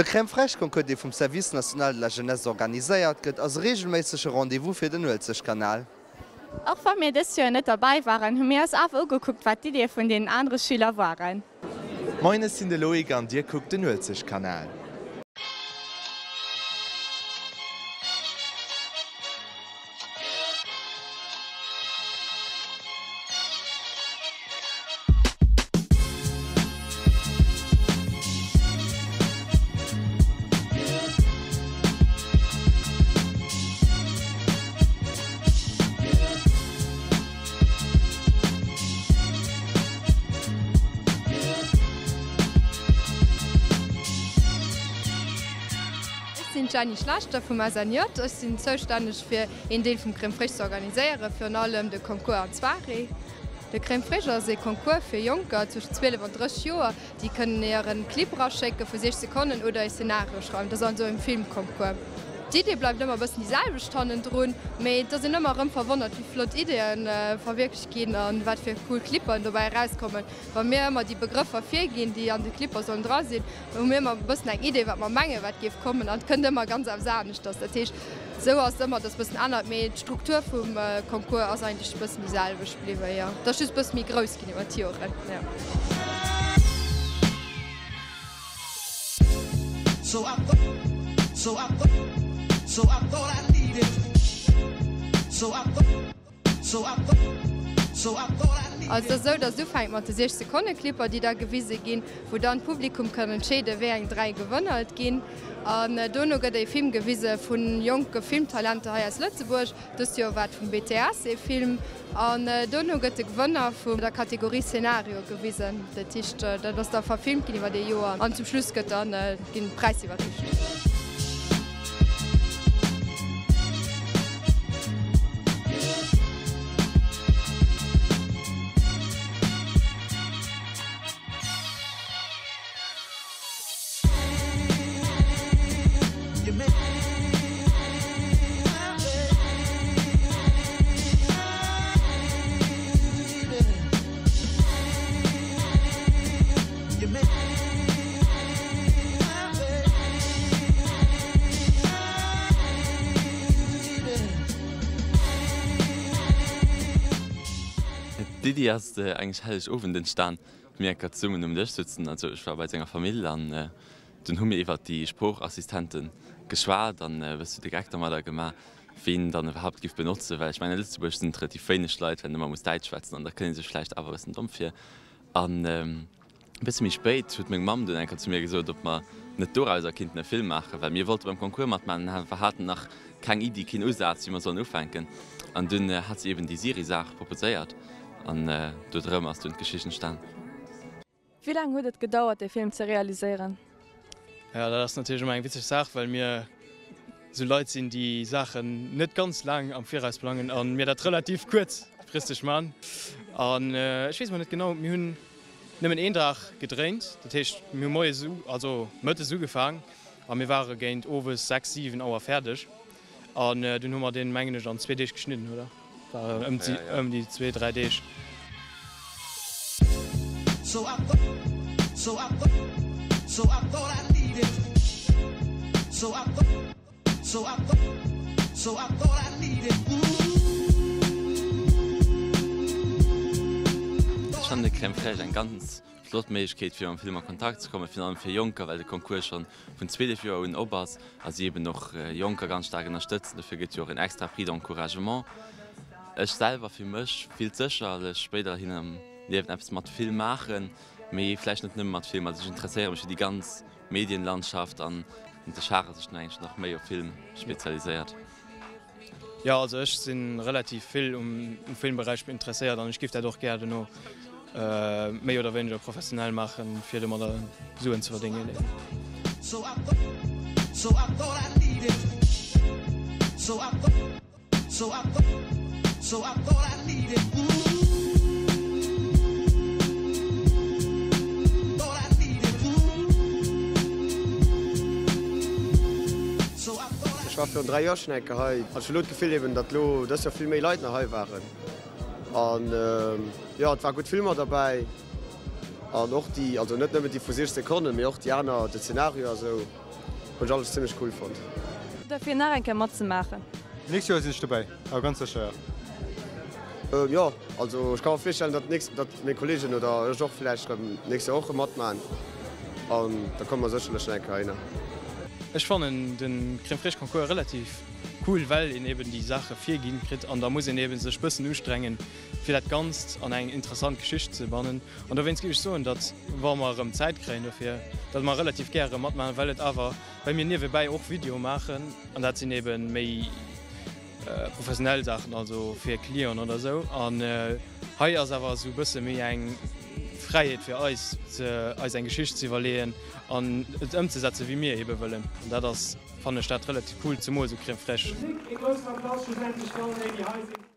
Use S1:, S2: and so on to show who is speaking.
S1: De Crème Fraîche Concours, dee vum Service National de la Jeunesse organiséiert gëtt, ass e reegelméissege Rendez-vous fir den Uelzechtkanal.
S2: Och wa mir dëst Joer net derbäi waren, hu mir eis awer ugekuckt, wat d'Iddie vun deenen anere Schüler waren.
S1: Moin, ech sinn de Loïc an dir kuckt den Uelzechtkanal.
S3: Ech sinn d'Jenny Schlechter vum SNJ. Ech sinn zoustänneg fir een Deel vum Crème Fraîche ze organiséieren, virun allem de Concours an d'Soirée. De Crème Fraîche ass ee Concours fir Jonker zwëschen 12 an 30 Joer. Déi kënnen hiren Clip eraschécke vu 60 Sekonnen oder ee Szenario schreiwen. Dat ass also en Filmconcours. D'Idee bleift ëmmer e bëssen déi selwecht hannendrun, mee et ass een ëmmer erëm verwonnert, wéi flott Ideeë verwierklecht ginn an wat fir cool Clippen dobäi erauskommen. Wa mir ëmmer déi Begrëffer virginn, déi an de Clipper sollen dra sinn, hu mir ëmmer e bëssen eng Idee, wat mer mengen, wat géif kommen, an et kënnt ëmmer ganz eppes aneschters. Dat heescht, esou ass et ëmmer, dass e bëssen ännert, mee d'Struktur vum Concours ass eigentlech e bëssen déi selwecht bliwwen, jo. Et ass just e bësse méi grouss ginn iwwer d'Joren, jo. Also et ass esou, datt et ufänkt mat de 6 Sekonne Clipper, déi da gewise ginn, wou dann d'Publikum kann entscheeden, wéi eng 3 Gewënner et ginn. An dono gëtt e Film gewise vu jonke Filmtalenter hei aus Lëtzebuerg. Dëst Joer war et vum BTS ee Film. An dono gëtt de Gewënner vun der Kategorie Szenario gewisen. Dat heescht, dat ass da verfilmt ginn iwwer ee Joer. An zum Schluss gëtt dann ginn d'Präisser iwwerreecht.
S4: D'Iddi ass eigentlech Hellegowend entstan, wéi mir enker zesummen um Dësch sutzen. Also ech war bei senger Famill an dunn hu mir iwwert déi Sproochassistente geschwat an e bësse de Geck domadder gemaach, ween dann iwwerhaapt giff benotzen, well ech mengen a Lëtzebuerg sinn et relativ wéineg Leit, well een ëmmer muss Däitsch schwätzen an da kënnt ee sech vläicht awer e bëssen domm vir. An e bësse méi spéit huet meng Mamm dunn eng Kéier zu mir gesot, ob mer net dorauser kinnten e Film maachen, well mir wollte beim Concours matmaachen an haten nach keng Iddi, keen Usaz, wéi mer sollen ufänken. An dunn hat si eben déi Siri-Saach proposéiert an dodrëm ass dunn d'Geschicht entstan.
S5: Wéi laang huet et gedauert, dee Film ze realiséieren?
S6: Jo, dat ass natierlech ëmmer eng witzeg Saach, well mir esou Leit sinn, déi Saachen net ganz laang am Viraus plangen a mir dat relativ kuerzfristeg man. An ech weess mol net genau, mir hunn nëmmen een Dag gedréint, dat heescht mir hu moies, also mëttes ugefaang a mir ware géint owes 6, 7 Auer fäerdeg. An dunn hu mer deen, mengen ech, an zwee Deeg geschnidden, oder? War ëm déi zwee, dräi Deeg.
S4: Ech fannen de Crème Fraîche eng ganz flott Méiglechkeet fir mam Film a Kontakt ze kommen, virun allem fir Jonker, well de Concours schonn vun 12 Joer un op ass a si eben och Jonker ganz staark ënnerstëtzen. Dofir gëtt jo och en extra Prix d'encouragement. Ech selwer fir mech willt sécherlech spéiderhin am Liewen eppes mat Film maachen, mee vläicht net nëmme mat Film. Also ech interesséiere mech fir déi ganz Medienlandschaft an de Charel sech dann eigentlech nach méi op Film spezialiséiert.
S6: Jo, also ech si relativ vill um Filmberäich interesséiert an ech giff dat och gär dono méi oder wéineger professionell maachen, fir domadder Suen ze verdéngen.
S7: Ech war virun 3 Joer schon eng Kéier hei an ech hunn elo d'Gefill eben, datt elo dëst Joer vill méi Leit nach hei waren an jo, et war gutt Filmer derbäi. An och déi, also net nëmmen déi vu 60 Sekonnen, mee och déi aner, de Szenario a sou, hunn ech alles zimmlech cool fonnt.
S5: Derfir nach eng Kéier matzemaachen.
S6: Nächst Joer sinn ech dobäi, awer ganz sécher,
S7: jo. Jo, also ech ka mer virstellen, datt nächst, datt meng Kolleegen oder ech och vläicht erëm nächst Joer och erëm matmaachen an da komme mer sécherlech nach eng Kéier heihinner.
S6: Ech fannen den Crème Fraîche Concours relativ cool, well een eben déi Saache virginn kritt an da muss een eben sech bëssen ustrengen fir dat Ganzt an eng interessant Geschicht ze bannen. An dowéinst géif ech soen, datt, wa mer erëm Zäit kréien dofir, datt mer relativ gäre matmaachen, well et awer, well mir niewebäi och Videoe maachen, an dat sinn ebe méi professionell Saachen, also fir Clienten oder esou. An hei ass awer esou e bësse méi eng Fräiheet fir eis, eis eng Geschicht ze iwwerleeën an et ëmzesetzen, wéi mir ebe wëllen. An dat ass, fannen ech dat relativ cool, zemools u Crème Fraîche.
S8: Musik, e groussen Applaus schlussendlech fir all déi, déi hei sinn.